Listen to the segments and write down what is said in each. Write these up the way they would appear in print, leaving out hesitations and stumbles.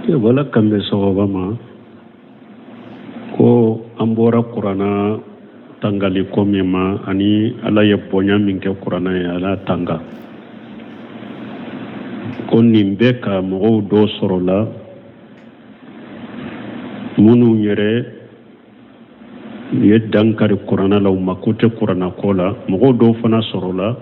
Wala kan bɛ sawaba ma ko an bɔra kuranna tangali ko min ma, ani Ala ye bonya min kɛ kuranna ye, Ala tanga ko nin bɛ ka mɔgɔw dɔ sɔrɔ la minnu yɛrɛ ye dankari kuranna la, u mako tɛ kuranna ko la. Mɔgɔw dɔw fana sɔrɔla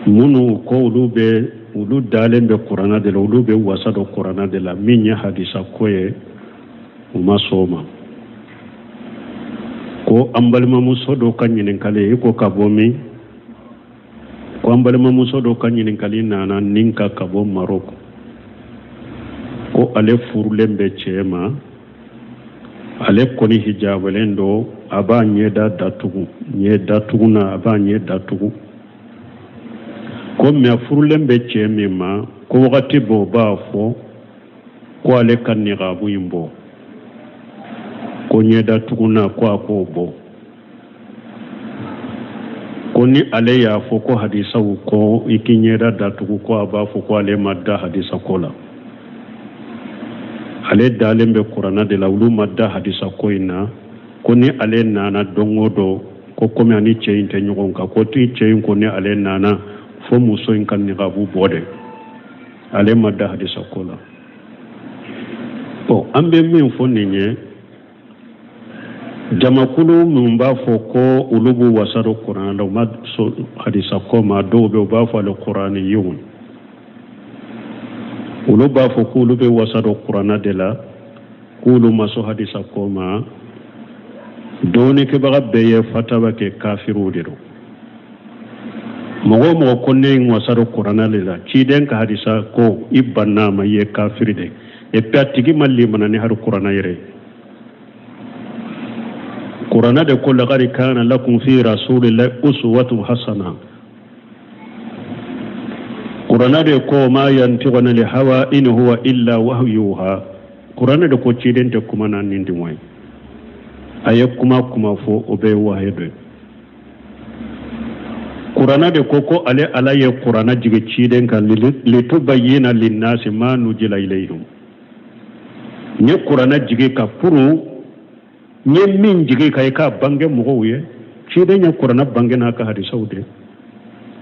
minnu ko olu bɛ, olu dalen bɛ kuranna de la, olu bɛ wasa don kuranna de la. Min ye hadisa ko ye, u ma sɔn o ma. Ko an balimamuso dɔ ka ɲininkali, i ko ka bɔ min? Ko an balimamuso dɔ ka ɲininkali nana nin ka ka bɔ Maroc, ko ale furulen bɛ cɛ ma, ale kɔni hijabelen don, a b'a ɲɛda datugu, ɲɛ datugu na, a b'a ɲɛ datugu. Ko mɛ a furulen bɛ cɛ min ma, ko wagati bɛɛ o b'a fɔ ko ale ka niqabu in bɔ, ko ɲɛda tugunna, ko a k'o bɔ. Ko ni ale y'a fɔ ko hadisaw ko i k'i ɲɛda datugu, ko a b'a fɔ ko ale ma da hadisa ko la, ale dalen bɛ kuranna de la, olu ma da hadisa ko in na. Ko ni ale nana don o don, ko komi ani cɛ in tɛ ɲɔgɔn kan, ko ti cɛ in ko ni ale nana fo muso in ka niqabu bɔ de, ale ma da hadisa ko la. Bon, an bɛ min fɔ nin ye, jamakulu min b'a fɔ ko olu b'u wasa don kuranna la, u ma sɔn hadisa ko ma, dɔw bɛ u b'a fɔ ale kuraniyun, olu b'a fɔ k'olu bɛ wasa don kuranna de la, k'olu ma sɔn hadisa ko ma. Dɔnnikɛbaga bɛɛ ye fatawa kɛ, kafiriw de don. Mɔgɔ o mɔgɔ ko ne ye n wasa don kuranna de la, ciden ka hadisa ko i banna a ma, i ye kafiri de. Et puis a tigi ma limana ni hari kuranna yɛrɛ ye. Kuranna de ko laqad kana lakum fi rasulillahi uswatun hasana. Kuranna de ko ma yantiqu anil hawa in huwa illa wahyu yuha. Kuranna de ko ciden tɛ kuma na nin dingɔ ye, a ye kuma kuma fɔ, o bɛɛ ye wahayi dɔ ye. Kuranna de ko ko ale Ala ye kuranna jigin ciden kan litubayyina linnasi ma nuzila ilayhim. N ye kuranna jigin ka pour n ye min jigin ka i k'a bange mɔgɔw ye. Ciden ye kuranna bange n'a ka hadisaw de.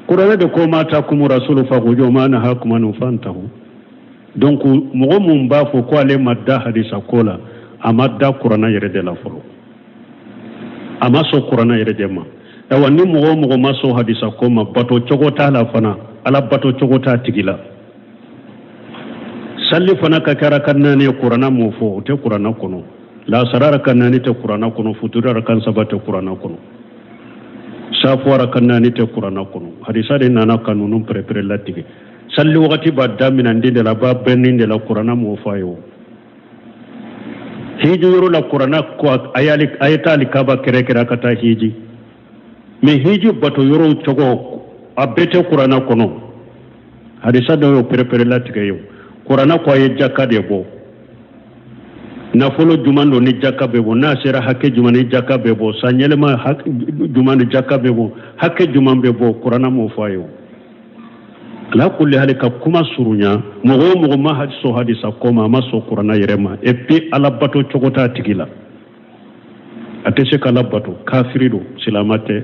Kuranna de ko ma atakumu rasulu fakhuzuhu ma nahakum anhu fantahu. Donc mɔgɔ mun b'a fɔ ko ale ma da hadisa ko la, a ma da kuranna yɛrɛ de la fɔlɔ, a ma sɔn kuranna yɛrɛ de ma. Ayiwa, ni mɔgɔ o mɔgɔ ma sɔn hadisa ko ma, bato cogo t'a la fana, Ala bato cogo t'a tigi la. Sali fana ka kɛ raka naani ye, kuranna m'o fɔ, o tɛ kuranna kɔnɔ. Lasara raka naani tɛ kuranna kɔnɔ, futuri raka saba tɛ kuranna kɔnɔ, safo raka naani tɛ kuranna kɔnɔ. Hadisa de nana ka ninnu pɛrɛpɛrɛ latigɛ. Sali wagati b'a daminɛ nin de la, a b'a bɛn nin de la, kuranna m'o fɔ a ye. O hiji yɔrɔ la, kuranna ko a ye taa alikaba kɛrɛkɛrɛ ka taa hiji, mais hiji bato yɔrɔw cogo a bɛɛ tɛ kuranna kɔnɔ. Hadisa dɔ y'o pɛrɛpɛrɛ latigɛ ye. Kuranna ko a ye jaka de bɔ, nafolo juman don ni jaka bɛ bɔ, n'a sera hakɛ juman ni jaka bɛ bɔ, san yɛlɛma juman ni jaka bɛ bɔ, hakɛ juman bɛ bɔ, kuranna m'o fɔ a ye. O ala kulli hali, ka kuma surunya, mɔgɔ o mɔgɔ ma sɔn hadisa ko ma, a ma sɔn kuranna yɛrɛ ma. Et puis Ala bato cogo t'a tigi la, a tɛ se k'Ala bato, kafiri don, silama tɛ.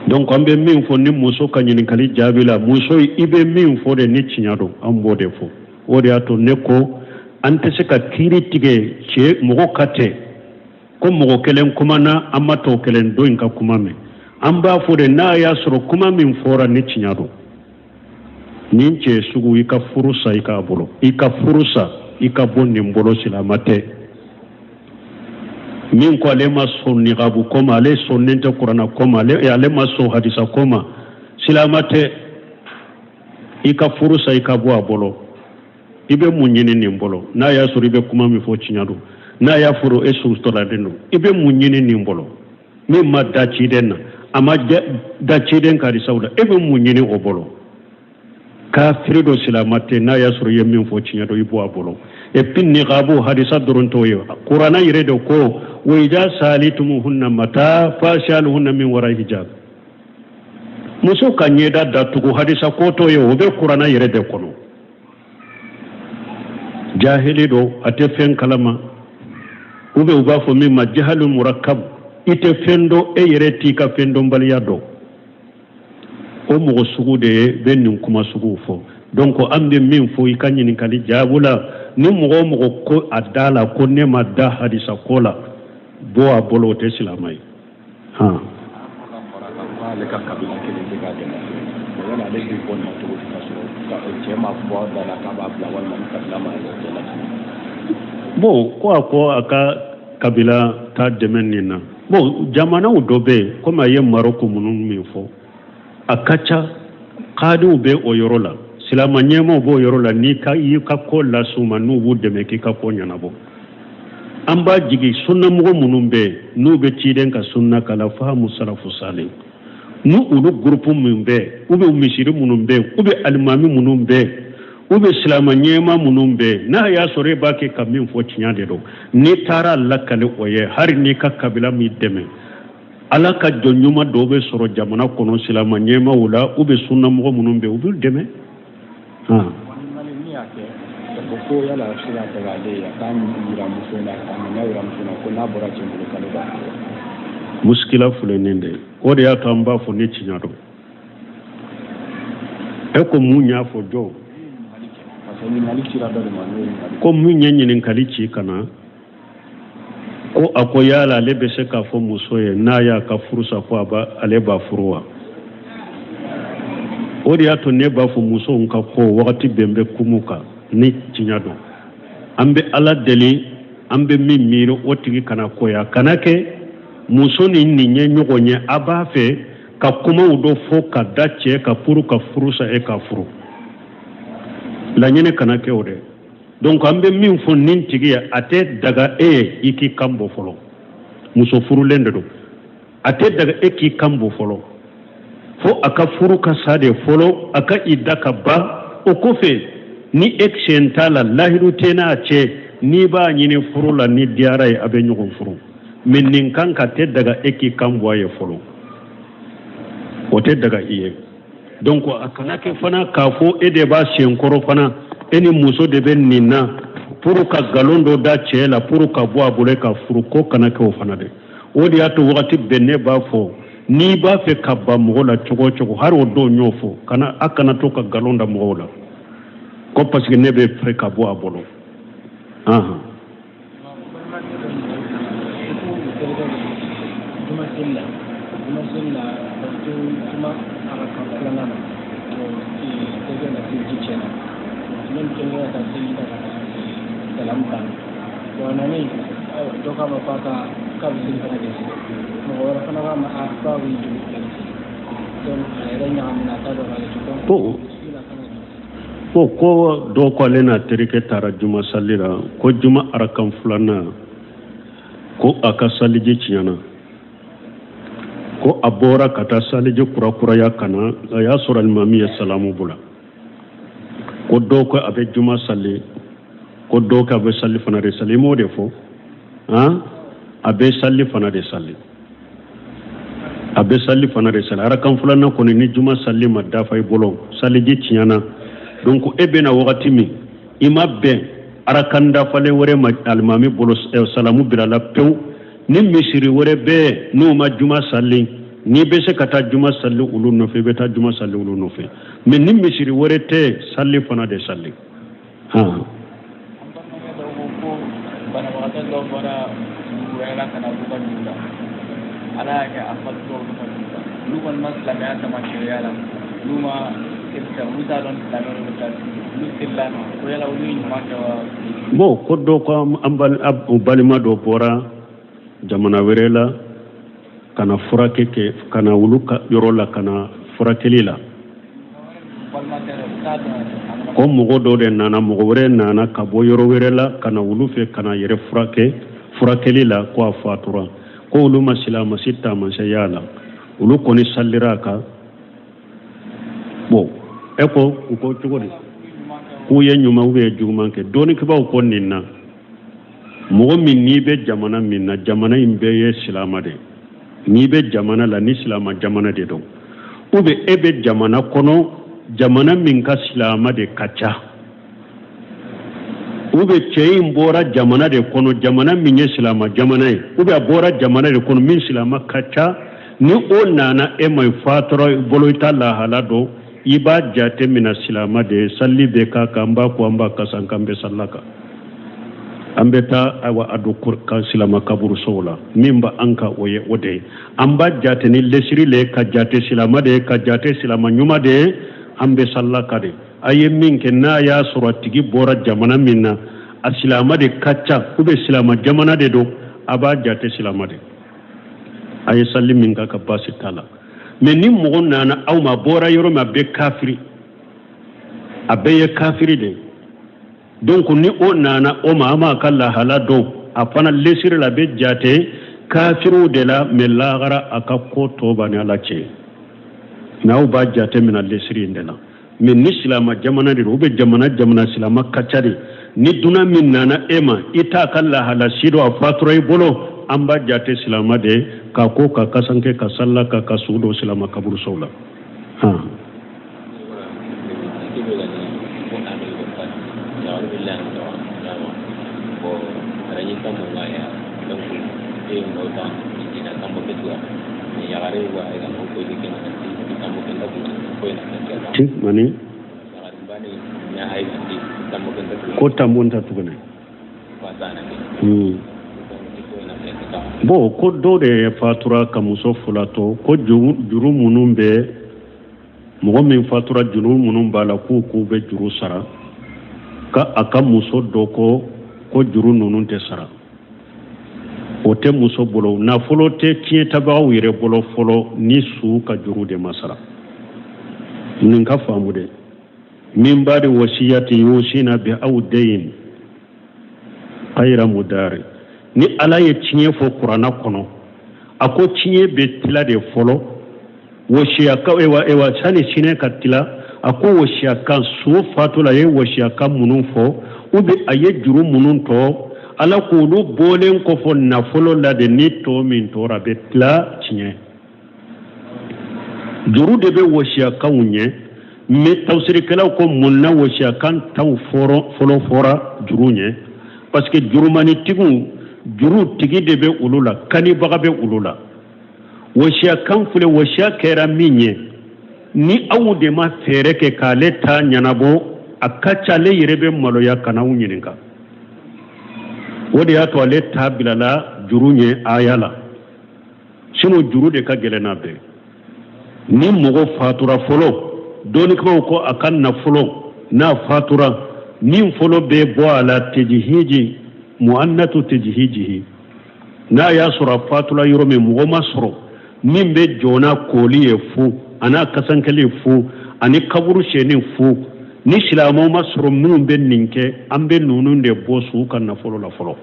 Donc an bɛ min fɔ ni muso ka ɲininkali jaabi la, muso, i bɛ min fɔ de, ni tiɲɛ don, an b'o de fɔ. O de y'a to ne ko an tɛ se ka kiiri tigɛ cɛ mɔgɔ ka tɛ ko mɔgɔ kelen kumana, an ma tɔ kelen dɔ in ka kuma mɛn. An b'a fɔ de, n'a y'a sɔrɔ kuma min fɔra ni tiɲɛ don, nin cɛ sugu, i ka furu sa i k'a bolo, i ka furu sa i ka bɔ nin bolo, silama tɛ. Min ko ale ma sɔn niqabu ko ma, ale sɔnnen tɛ kuranna ko ma, ale ma sɔn hadisa ko ma, silama tɛ. I ka furu sa i ka bɔ a bolo. I bɛ mun ɲini nin bolo? N'a y'a sɔrɔ i bɛ kuma min fɔ tiɲɛ don, n'a y'a fɔra e suturaden don, i bɛ mun ɲini nin bolo? Min ma da ciden na, a ma da ciden ka hadisaw la, e bɛ mun ɲini o bolo? Kafiri don, silama tɛ. N'a y'a sɔrɔ i ye min fɔ tiɲɛ don, i bɔ a bolo. Et puis niqabu hadisa dɔrɔn t'o ye, kuranna yɛrɛ de ko wa idha sa'altumuhunna mata fas'aluhunna min wara hijab. Muso ka ɲɛda datugu, hadisa ko t'o ye, o bɛ kuranna yɛrɛ de kɔnɔ. Jahili don, a tɛ fɛn kalama, ou bien u b'a fɔ min ma jahalu murakab, i tɛ fɛn dɔn, e yɛrɛ t'i ka fɛn dɔnbaliya dɔn. O mɔgɔ sugu de ye bɛ nin kuma suguw fɔ. Donc an bɛ min fɔ i ka ɲininkali jaabu la, ni mɔgɔ o mɔgɔ ko a da la ko ne ma da hadisa ko la, bɔ a bolo, o tɛ silama ye. Han. Ale ka kabila kelen tɛ k'a dɛmɛ, yala ale bɛ bɔ nin na cogo di, ka sɔrɔ cɛ ma bɔ a da la k'a b'a bila, walima ni kabila ma cɛ la? Bon, ko a ko a ka kabila t'a dɛmɛ nin na. Bon, jamanaw dɔ bɛ yen, komi a ye Marɔku minnu min fɔ, a ka ca kadiw bɛ o yɔrɔ la, silama ɲɛmaaw b'o yɔrɔ la. N'i ka y'i ka ko las'u ma, n'u b'u dɛmɛ k'i ka ko ɲɛnabɔ. An b'a jigi sunnamɔgɔ minnu bɛ yen, n'u bɛ ciden ka sunna kala fahamu salafu salih, n'u olu gurupu min bɛ yen, ou bien misiri minnu bɛ yen, ou bien alimami minnu bɛ yen, ou bien silama ɲɛmaa minnu bɛ yen, n'a y'a sɔrɔ e b'a kɛ ka min fɔ tiɲɛ de don, n'i taara lakali o ye, hali n'i ka kabila m'i dɛmɛ, Ala ka jɔn ɲuman dɔw bɛ sɔrɔ jamana kɔnɔ silama ɲɛmaaw la, ou bien sunnamɔgɔ minnu bɛ yen, u b'u dɛmɛ. Ko yala a bɛ se ka daga ale ye a k'a yira muso in na, k'a ŋaniya yira muso in na ko n'a bɔra cɛ bolo k'ale b'a furu? Musikila filɛ nin de ye. O de y'a to an b'a fɔ ni tiɲɛ don. E ko mun y'a fɔ jɔn? Parce que ɲininkali cira dɔ de ma, n'o ye ɲininkali. Ko min ye ɲininkali ci ka na, ko a ko yala ale bɛ se k'a fɔ muso ye n'a y'a ka furu sa ko ale b'a furu wa? O de y'a to ne b'a fɔ musow ka ko wagati bɛɛ n bɛ kuma u kan ni tiɲɛ don. An bɛ Ala deli, an bɛ min miiri o tigi kana koya, kana kɛ muso ni nin ye ɲɔgɔn ye, a b'a fɛ ka kumaw dɔ fɔ ka da cɛ kan pour ka furu sa e ka furu. Laɲini kana kɛ o dɛ. Donc an bɛ min fɔ nin tigi ye, a tɛ daga e ye i k'i kan bɔ fɔlɔ. Muso furulen de don, a tɛ daga e k'i kan bɔ fɔlɔ, fo a ka furu ka sa de fɔlɔ, a ka i da ka ban. O kɔfɛ, ni e sen t'a la, lahidu tɛ n'a cɛ, n'i b'a ɲini furu la, ni diyara ye, a bɛ ɲɔgɔn furu. Mais nin kan ka tɛ daga e k'i kan bɔ a ye fɔlɔ, o tɛ daga i ye. Donc a kana kɛ fana k'a fɔ e de b'a senkɔrɔ fana, e ni muso de bɛ nin na pour ka nkalon dɔ da cɛ la pour ka bɔ a bolo ka furu, ko kana kɛ o fana dɛ. O de y'a to wagati bɛɛ ne b'a fɔ, n'i b'a fɛ ka ban mɔgɔ la cogo o cogo, hali o don n y'o fɔ, kana a kana to ka nkalon da mɔgɔw la ko parce que ne bɛ fɛ ka bɔ a bolo. Ahan. Ko ko dɔ ko ale n'a terikɛ taara juma sali la, ko juma arakan filanan, ko a ka saliji tiɲɛna, ko a bɔra ka taa saliji kurakuraya ka na, a y'a sɔrɔ alimami ye salamu bila. Ko dɔw ko a bɛ juma sali, ko dɔw ko a bɛ sali fana de sali. I m'o de fɔ? Han, a bɛ sali fana de sali, a bɛ sali fana de sali. Arakan filanan kɔni, ni juma sali ma dafa i bolo, saliji tiɲɛna, donc e bɛna wagati min i ma bɛn arakan dafalen wɛrɛ ma alimami bolo, salamu bilala pewu, ni misiri wɛrɛ bɛ yen n'u ma juma sali, n'i bɛ se ka taa juma sali olu nɔfɛ, i bɛ taa juma sali olu nɔfɛ. Mais ni misiri wɛrɛ tɛ yen, sali fana de sali. Han. Banabagatɔ dɔ bɔra dugu wɛrɛ la ka na olu ka dugu la, Ala y'a kɛ a fatura olu ka dugu la. Olu kɔni ma silamɛya taamasiyɛn la, olu ma olu t'a dɔn silamɛ olu ka olu selila ma ko yala olu ye ɲuman kɛ wa? Bon, ko dɔ ko an balima dɔ bɔra jamana wɛrɛ la ka na furakɛ kɛ, ka na olu ka yɔrɔ la ka na furakɛli la, ko mɔgɔ dɔ de nana, mɔgɔ wɛrɛ nana ka bɔ yɔrɔ wɛrɛ la ka na olu fɛ ka na yɛrɛ furakɛ furakɛli la, ko a fatura, ko olu ma silamasi taamasiyɛn la, olu kɔni salira a kan. Bon, e ko u ko cogo di k'u ye ɲuman ou bien juguman kɛ? Dɔnnikɛbaaw ko nin na, mɔgɔ min n'i bɛ jamana min na, jamana in bɛɛ ye silama de ye. N'i bɛ jamana la ni silama jamana de don, ou bien e bɛ jamana kɔnɔ, jamana min ka silama de ka ca, Ou bien cɛ in bɔra jamana de kɔnɔ, jamana min ye silama jamana ye, ou bien a bɔra jamana de kɔnɔ min silama ka ca. Ni o nana e ma, i fatura i bolo, i t'a lahala dɔn, i b'a jate minɛ silama de ye. Sali bɛ k'a kan, an b'a ko, an b'a kasanke, an bɛ sal'a kan, an bɛ taa ayiwa a don ka silama kaburusow la. Min bɛ an kan, o ye o de ye. An b'a jate ni lesiri le ye, ka jate silama de ye, ka jate silama ɲuman de ye, an bɛ sal'a kan de. A ye min kɛ, n'a y'a sɔrɔ a tigi bɔra jamana min na, a silama de ka ca, ou bien silama jamana de don, a b'a jate silama de. A ye sali min k'a kan, baasi t'a la. Mais ni mɔgɔ nana aw ma, a bɔra yɔrɔ min, a bɛɛ kafiri, a bɛɛ ye kafiri de ye. Donc ni o nana o ma, an m'a ka lahala dɔn, a fana lesiri la, a bɛ jate kafiriw de la, mais lahara a ka ko tɔ b'a ni Ala cɛ. Mais aw b'a jate minɛ lesiri in de la. Mais ni silama jamana de don, ou bien jamana jamana silama ka ca de, ni dunan min nana e ma, i t'a ka lahala si dɔn, a fatura i bolo, an b'a jate silama de ye, k'a ko ka kasanke, ka sal'a kan, ka su don silama kaburusow la. Han. Ti mani ko tambonta tuguni. Bon, ko dɔ de fatura ka muso fila to, ko juru minnu bɛ mɔgɔ min fatura, juru minnu b'a la, k'u k'u bɛ juru sara, ka a ka muso dɔ ko ko juru ninnu tɛ sara, o tɛ muso bolo, nafolo tɛ tiɲɛtabagaw yɛrɛ bolo fɔlɔ ni su ka juru de ma sara. Nin ka faamu dɛ. Min ba'di wasiyati yusina bi aw dayn ghayra mudari. Ni Ala ye tiɲɛ fɔ kuranna kɔnɔ, a ko tiɲɛ bɛ tila de fɔlɔ. Wasiya ka ewa ewa sani sinɛ ka tila, a ko wasiya kan, su fatula a ye wasiya kan minnu fɔ, ou bien a ye juru minnu tɔ, Ala k'olu bɔlen kɔfɔ nafolo la de, ni tɔ min tora bɛ tila tiɲɛ. Juru de bɛ wasiya kanw ɲɛ. Mais tafsirikɛlaw ko mun na wasiya kan taw fɔlɔ fɔra juru ɲɛ? Parce que jurumanitigiw, juru tigi de bɛ olu la, kanibaga bɛ olu la. Wasiya kan filɛ, wasiya kɛra min ye, ni aw de ma fɛɛrɛ kɛ k'ale ta ɲɛnabɔ, a ka ca ale yɛrɛ bɛ maloya ka n'aw ɲininka. O de y'a to ale ta bilala juru ɲɛ aya la. Sinon juru de ka gɛlɛn n'a bɛɛ. Ni mɔgɔ fatura fɔlɔ, dɔnnikɛlaw ko a ka nafolo n'a fatura, min fɔlɔ bɛ bɔ a la, tejihiji mu'annatu tejihijihi, n'a y'a sɔrɔ a fatula yɔrɔ min, mɔgɔ ma sɔrɔ min bɛ jɔ n'a koli ye fu, a n'a kasankɛli fu, ani kaburu senni fu, ni silamɛw ma sɔrɔ minnu bɛ nin kɛ, an bɛ ninnu de bɔ su ka nafolo la fɔlɔ.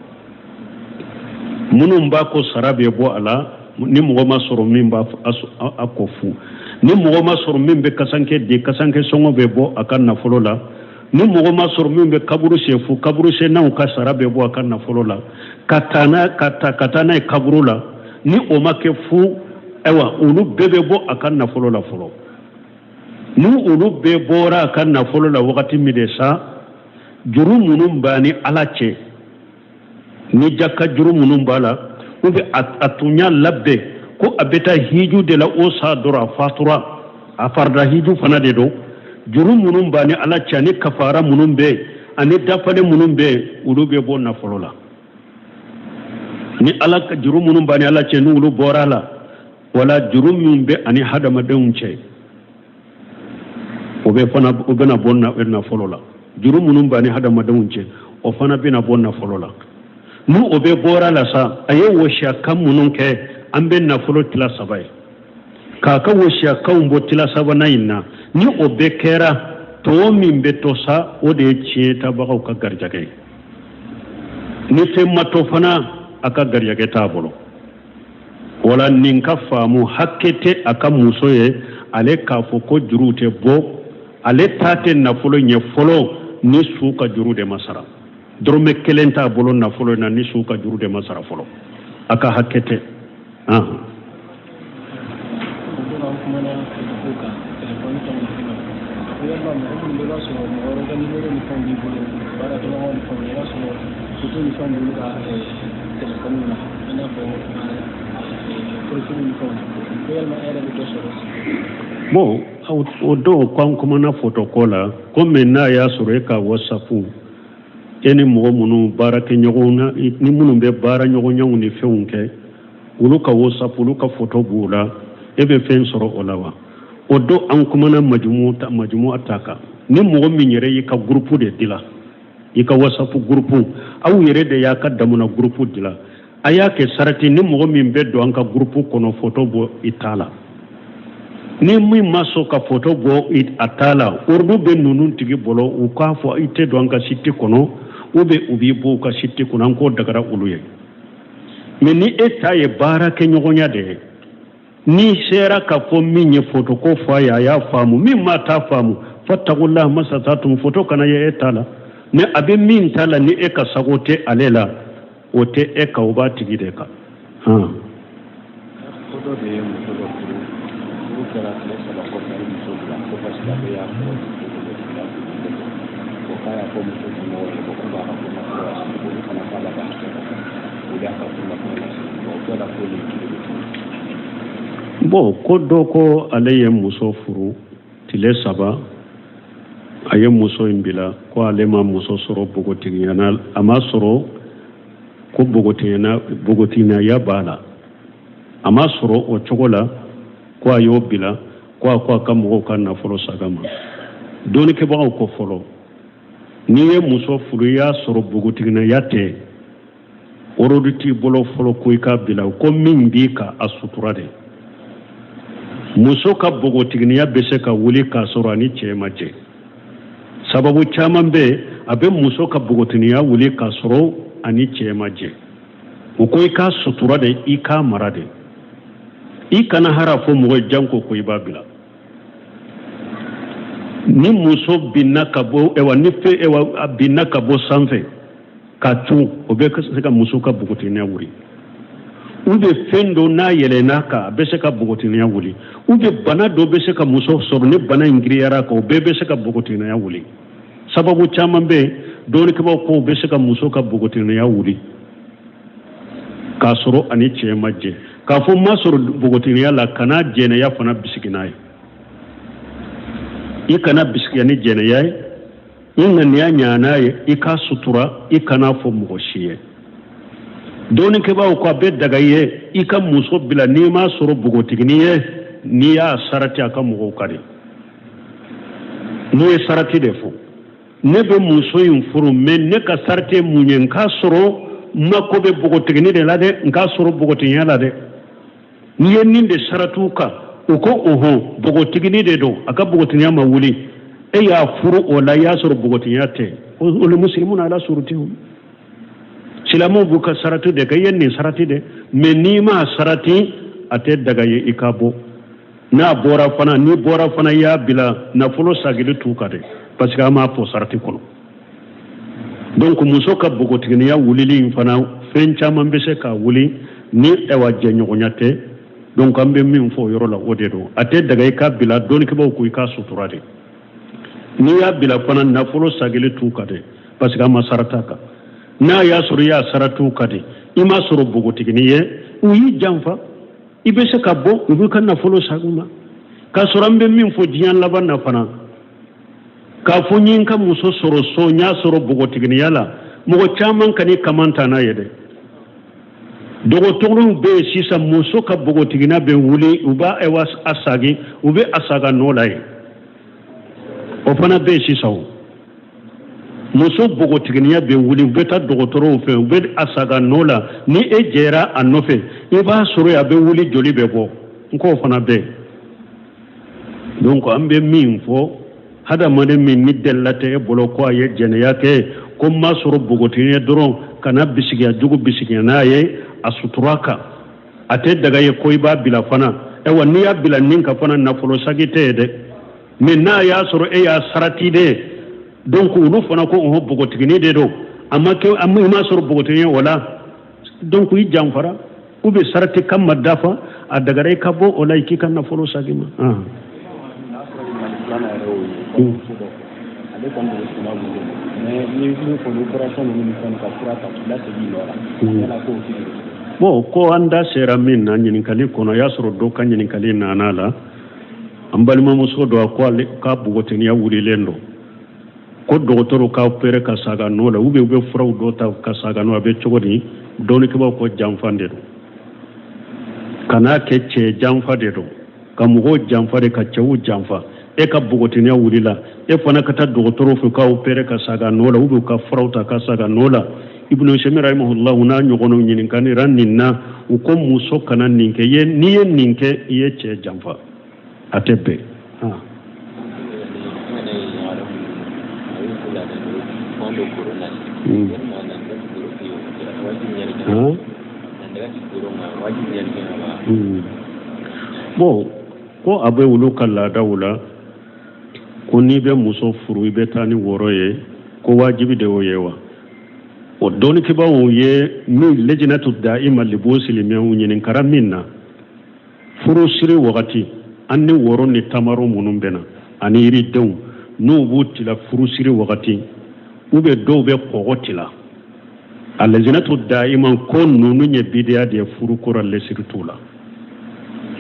Minnu b'a ko sara bɛ bɔ a la, ni mɔgɔ ma sɔrɔ min b'a a ko fu, ni mɔgɔ ma sɔrɔ min bɛ kasanke di, kasanke sɔngɔ bɛ bɔ a ka nafolo la, ni mɔgɔ ma sɔrɔ min bɛ kaburu sen fu, kaburu sennaw ka sara bɛ bɔ a ka nafolo la, ka taa n'a ka taa ka taa n'a ye kaburu la, ni o ma kɛ fu, ayiwa olu bɛɛ bɛ bɔ a ka nafolo la fɔlɔ. Ni olu bɛɛ bɔra a ka nafolo la wagati min de sa, juru minnu b'a ni Ala cɛ, ni jaka juru minnu b'a la, ou bien a tun y'a labɛn ko a bɛ taa hiju de la, o sa dɔrɔn a fatura, a farida hiju fana de don, juru minnu b'a ni Ala cɛ, ani kafara minnu bɛ yen, ani dafalen minnu bɛ yen, olu bɛ bɔ nafolo la. Ni ala juru minnu b'a ni Ala cɛ, n'olu bɔra a la, wala juru min bɛ ani hadamadenw cɛ, o bɛ fana o bɛna bɔ nafolo la. Juru minnu b'a ni hadamadenw cɛ, o fana bɛna bɔ nafolo la. Ni o bɛ bɔra la sa, a ye wasiya kan minnu kɛ, an bɛ nafolo tila saba ye, k'a ka wasiyakanw bɔ tila sabanan in na. Ni o bɛɛ kɛra, tɔ min bɛ to sa, o de ye tiɲɛtabagaw ka garijɛgɛ ye. Ni fɛn ma to fana, a ka garijɛgɛ t'a bolo. Wala nin ka faamu, hakɛ tɛ a ka muso ye ale k'a fɔ ko juruw tɛ bɔ, ale ta tɛ nafolo ɲɛ fɔlɔ ni su ka juru de ma sara. Dɔrɔmɛ kelen t'a bolo nafolo in na ni su ka juru de ma sara fɔlɔ, a ka hakɛ tɛ. Yalima mɔgɔ minnu bɛ, i b'a sɔrɔ mɔgɔ wɛrɛ ka nimoro ni fɛnw b'i bolo, baarakɛɲɔgɔn ni fɛnw, i b'a sɔrɔ foto ni fɛnw b'olu ka telefɔni na, i n'a fɔ profil ni fɛnw na, ko yalima e yɛrɛ bɛ dɔ sɔrɔ? Bon, o dɔw ko an kumana foto ko la, komi n'a y'a sɔrɔ e ka WhatsApp, e ni mɔgɔ minnu baarakɛɲɔgɔn na, ni minnu bɛ baara ɲɔgɔnyaw ni fɛnw kɛ, olu ka WhatsApp, olu ka foto b'u la, e bɛ fɛn sɔrɔ o la wa? O don an kumana majumu ta, majumu ta kan. Ni mɔgɔ min yɛrɛ y'i ka gurupu de dila, i ka WhatsApp gurupu, aw yɛrɛ de y'a ka damana gurupu dila, a y'a kɛ sarati, ni mɔgɔ min bɛ don an ka gurupu kɔnɔ, foto bɔ i ta la. Ni min ma sɔn ka foto bɔ a ta la, ordre bɛ ninnu tigi bolo, u k'a fɔ i tɛ don an ka site kɔnɔ, ou bien u b'i bɔ u ka site kɔnɔ. An k'o dagara olu ye. Mais ni e ta ye baarakɛɲɔgɔnya de ye, n'i sera ka fɔ min ye foto ko fɔ a ye, a y'a faamu. Min ma t'a faamu, fattaqullaha mastata'tum, foto kana ye e ta la. Ni a bɛ min ta la, ni e ka sago tɛ ale la, o tɛ e kan, o b'a tigi de kan. Ko dɔ de ye muso dɔ furu, furu kɛra tile 3 kɔfɛ, a ye muso bila ko parce que ale y'a sɔrɔ muso npogotigiya ko k'a y'a fɔ muso somɔgɔw ye ko k'u b'a ka furu nafolo lasegin, olu fana k'a la ka hakɛ dɔ kan, o y'a ka furu nafolo lasegin. O bɛɛ la ko nin kiri bɛ cogo? Bon, ko dɔ ko ale ye muso furu, tile 3 a ye muso in bila, ko ale ma muso sɔrɔ npogotigiya na, a ma sɔrɔ ko npogotigiya b'a la, a ma sɔrɔ o cogo la, ko a y'o bila, ko a ko a ka mɔgɔw ka nafolo saga ma. Dɔnnikɛbagaw ko fɔlɔ, n'i ye muso furu, i y'a sɔrɔ npogotigiya tɛ, ordre t'i bolo fɔlɔ ko i k'a bila. Ko min b'i kan, a sutura de. Muso ka npogotiginiya bɛ se ka wuli k'a sɔrɔ a ni cɛ ma jɛ. Sababu caman bɛ a bɛ muso ka npogotiginiya wuli k'a sɔrɔ a ni cɛ ma jɛ. O ko i k'a sutura de, i k'a mara de, i kana hara fɔ mɔgɔ ye janko ko i b'a bila. Ni muso binna ka bɔ, ewa, ni fɛn, ewa, a binna ka bɔ sanfɛ ka cun, o bɛ se ka muso ka npogotiginiya wuli. Ou bien fɛn dɔ n'a yɛlɛn'a kan, a bɛ se ka npogotiginiya wuli. Ou bien bana dɔ bɛ se ka muso sɔrɔ, ni bana in giriyara kan, o bɛɛ bɛ se ka npogotiginiya wuli. Sababu caman bɛ yen, dɔnnikɛbaaw ko bɛ se ka muso ka npogotiginiya wuli k'a sɔrɔ ani cɛ ma jɛ. K'a fɔ ma sɔrɔ npogotiginiya la, kana jɛnɛya fana bisigi n'a ye. I kana bisigiya ni jɛnɛya ye, i ŋaniya ɲa n'a ye, i k'a sutura, i kana fɔ mɔgɔ si ye. Dɔnnikɛbaaw ko a bɛ daga i ye i ka muso bila n'i m'a sɔrɔ npogotigini ye, n'i y'a sarati a ka mɔgɔw ka de. N'u ye sarati de fɔ, ne bɛ muso in furu, mais ne ka sarati ye mun ye? N k'a sɔrɔ n mako bɛ npogotigini de la dɛ, n k'a sɔrɔ npogotigiya la dɛ. N'i ye nin de saratiw kan, u ko ohɔn, npogotigini de don, a ka npogotigiya ma wuli, e y'a furu o la, i y'a sɔrɔ npogotigiya tɛ. Olu muslimuna ala surutihum, silamɛw b'u ka sarati de kɛ. I ye nin sarati de, mais n'i m'a sarati, a tɛ daga ye i ka bɔ. N'a bɔra fana, n'i bɔra fana, i y'a bila, nafolo sagili t'u kan dɛ, parce que an m'a fɔ sarati kɔnɔ. Donc muso ka npogotiginiya wulili in fana, fɛn caman bɛ se ka wuli ni ɛwa jɛɲɔgɔnya tɛ. Donc an bɛ min fɔ o yɔrɔ la, o de don, a tɛ daga i ka bila. Dɔnnikɛbaaw ko i k'a sutura de. N'i y'a bila fana, nafolo sagili t'u kan dɛ, parce que an ma sarata kan. N'a y'a sɔrɔ i y'a saratiw kan de, i m'a sɔrɔ npogotigini ye, u y'i janfa, i bɛ se ka bɔ, u b'i ka nafolo sagu ma. K'a sɔrɔ an bɛ min fɔ diɲɛ laban na fana, k'a fɔ n ye n ka muso sɔrɔ so, n y'a sɔrɔ npogotiginiya la, mɔgɔ caman ka n'i kaman ta n'a ye dɛ. Dɔgɔtɔrɔw bɛ yen sisan, muso ka npogotiginiya bɛ wuli, u b'a ɛwa a sagi, u bɛ a saga nɔ la yen, o fana bɛ yen sisan. O muso npogotiginiya bɛ wuli, u bɛ taa dɔgɔtɔrɔw fɛ, u bɛ a saga nɔ la. Ni e jɛra a nɔfɛ, i b'a sɔrɔ yen a bɛ wuli, joli bɛ bɔ. N k'o fana bɛ yen. Donc an bɛ min fɔ, hadamaden min ni delila tɛ e bolo ko a ye jɛnɛya kɛ, ko n m'a sɔrɔ npogotigi ye dɔrɔn, kana bisigiya jugu bisigiya n'a ye, a sutura kan. A tɛ daga ye ko i b'a bila fana. Ayiwa, n'i y'a bila nin kan fana, nafolo sagi tɛ ye dɛ. Mais n'a y'a sɔrɔ e y'a sarati de, donc olu fana ko ɔhɔn, npogotiginin de don, a ma kɛ, i m'a sɔrɔ npogotigi ye o la, donc i janfara ou bien sarati kan ma dafa, a dagara i ka bɔ o la, i k'i ka nafolo sagi ma. Balimamuso dɔ fɛ, ale kɔni de bɛ suma bolo, mais ni min fɔ ni opération ninnu ni fɛn ka fura ta k'i lasegin i nɔ la, yala k'o tɛ? Bon, ko an da sera min na ɲininkali kɔnɔ, y'a sɔrɔ dɔ ka ɲininkali nana la. An balimamuso dɔ, a ko ale ka bogotiniya wulilen don, ko dɔgɔtɔrɔw ka opéré ka saga nɔ la, ou bien u bɛ furaw dɔ ta ka saga nɔ, a bɛ cogo di? Dɔnnikɛbaaw ko janfa de don, kan'a kɛ cɛ janfa de don, ka mɔgɔw janfa de, ka cɛw janfa. E ka bogotiniya wulila, e fana ka taa dɔgɔtɔrɔw fɛ ka opéré ka saga nɔ la, ou bien u ka furaw ta ka saga nɔ la. Ibnu Usaymin rahimahullahu n'a ɲɔgɔnnaw ɲininkanira nin na, u ko muso kana nin kɛ. Ye n'i ye nin kɛ, i ye cɛ janfa, a tɛ bɛn. Bon, ko a bɛ olu ka laadaw la ko n'i bɛ muso furu, i bɛ taa ni woro ye, ko wajibi de y'o ye wa? O dɔnnikɛbaaw ye min Lejinatu Daima Libuhusil ilmiya ɲininkara min na, furusiri wagati, an ni woro ni tamaro minnu bɛ na ani yiridenw, n'u b'u tila furusiri wagati, u bɛ dɔw bɛ kɔgɔ tila, a Lejinatu Daima ko ninnu ye bidiya de ye furu ko ra, lesiri t'u la.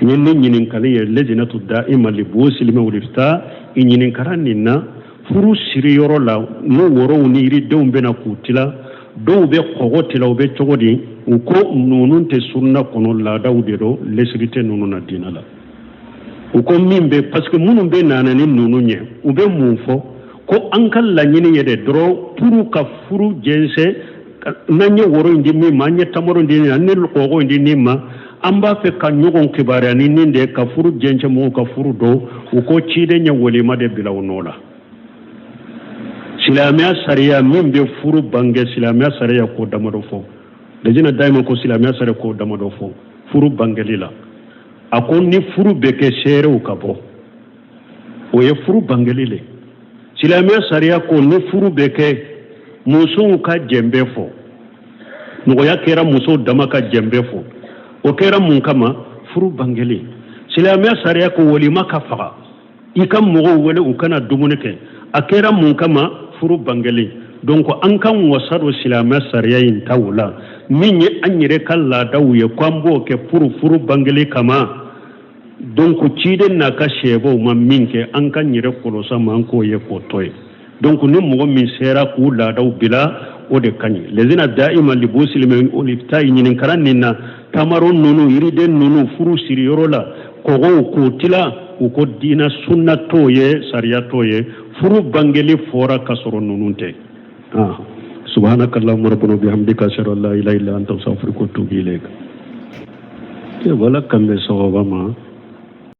Ni ni ɲininkali ye Lejinatu Daima Libuhusil ilmi wal Ifta i ɲininkara nin na, furu siri yɔrɔ la, n'u worow ni yiridenw bɛna k'u tila, dɔw bɛ kɔgɔ tila, u bɛ cogo di? U ko ninnu tɛ sunna kɔnɔ, laadaw de don, lesiri tɛ ninnu na diinɛ la. U ko min bɛ, parce que minnu bɛ nana ni ninnu ye, u bɛ mun fɔ? Ko an ka laɲini ye de dɔrɔn pour ka furu jɛnsɛn, n'an ye woro in di min ma, an ye tamaro in di min ma, an ye kɔgɔ in di min ma, an b'a fɛ ka ɲɔgɔn kibaruya ni nin de ka furu jɛnsɛn, mɔgɔw ka furu don. U ko ciden ye walima de bila u nɔ la. Silamɛya sariya min bɛ furu bange, silamɛya sariya ko damadɔ fɔ. Lejina Daima ko silamɛya sariya ko damadɔ fɔ furu bangeli la. A ko ni furu bɛ kɛ, seerew ka bɔ, o ye furu bangeli le. Silamɛya sariya ko ni furu bɛ kɛ, musow ka jɛnbɛ fɔ. Nɔgɔya kɛra musow dama ka jɛnbɛ fɔ, o kɛra mun kama? Furu bangeli. Silamɛya sariya ko walima ka faga, i ka mɔgɔw wele u kana dumuni kɛ, a kɛra mun kama? Furu bangeli. Donc an ka wasa don silamɛya sariya in taw la, min ye an yɛrɛ ka laadaw ye ko an b'o kɛ pour furu bangeli kama. Donc ciden n'a ka sɛbɛw ma min kɛ, an ka yɛrɛ kɔlɔsa ma, an k'o ye k'o to ye. Donc ni mɔgɔ min sera k'u laadaw bila, o de ka ɲi. Lezina Daima Libuhusil ilmi wal Ifta ɲininkara nin na, tamaro ninnu, yiriden ninnu, furu siri yɔrɔ la, kɔgɔw k'o tila, u ko diina sunna t'o ye, sariya t'o ye. Furu bangeli fɔra ka sɔrɔ ninnu tɛ. Subhanaka allahumma rabbana bihamdika, ashhadu an la ilaha illa anta, astaghfiruka wa atubu ilayk. Wala kan bɛ sawaba ma.